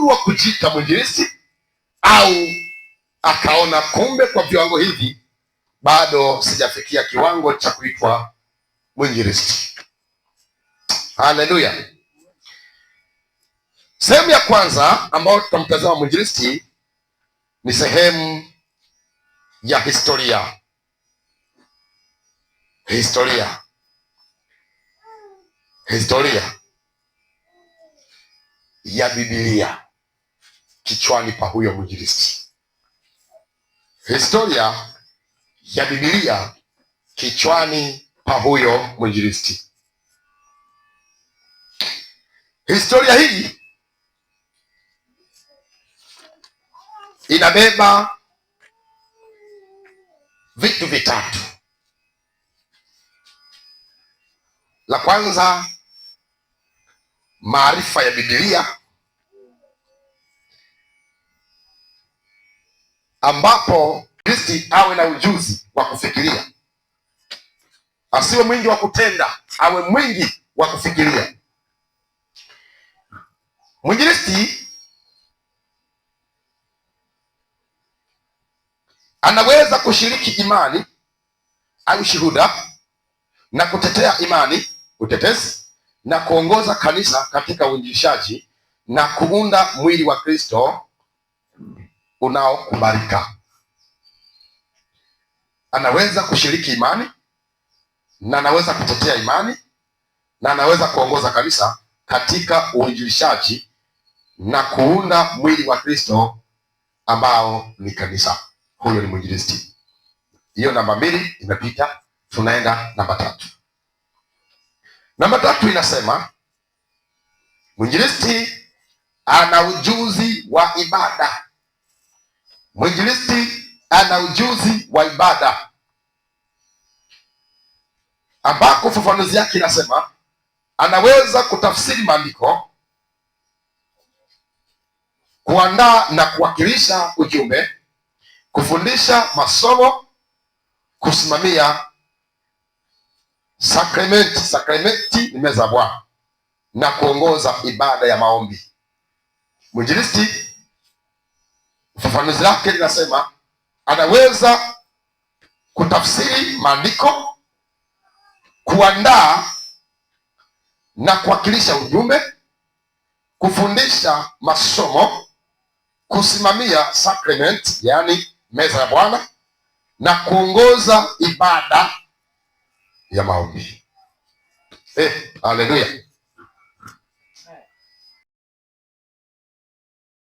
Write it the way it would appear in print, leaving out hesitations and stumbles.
uhuru wa kujiita mwinjilisti au akaona kumbe kwa viwango hivi bado sijafikia kiwango cha kuitwa mwinjilisti. Haleluya! Sehemu ya kwanza ambayo tutamtazama mwinjilisti ni sehemu ya historia. Historia, historia ya Biblia kichwani pa huyo mwinjilisti. Historia ya Biblia kichwani pa huyo mwinjilisti. Historia hii inabeba vitu vitatu. La kwanza, maarifa ya Biblia, ambapo Kristi awe na ujuzi wa kufikiria, asiwe mwingi wa kutenda, awe mwingi wa kufikiria. Mwinjilisti anaweza kushiriki imani au shuhuda na kutetea imani, utetezi, na kuongoza kanisa katika uinjilishaji na kuunda mwili wa Kristo unaokubalika. Anaweza kushiriki imani na anaweza kutetea imani na anaweza kuongoza kanisa katika uinjilishaji na kuunda mwili wa Kristo ambao ni kanisa. Huyo ni mwinjilisti. Hiyo namba mbili imepita, tunaenda namba tatu. Namba tatu inasema mwinjilisti ana ujuzi wa ibada. Mwinjilisti ana ujuzi wa ibada, ambako ufafanuzi yake inasema anaweza kutafsiri maandiko, kuandaa na kuwakilisha ujumbe, kufundisha masomo, kusimamia sakramenti. Sakramenti ni meza ya Bwana, na kuongoza ibada ya maombi. Mwinjilisti, ufafanuzi wake linasema anaweza kutafsiri maandiko, kuandaa na kuwakilisha ujumbe, kufundisha masomo, kusimamia sacrament, yaani meza ya Bwana, na kuongoza ibada ya maombi. Haleluya!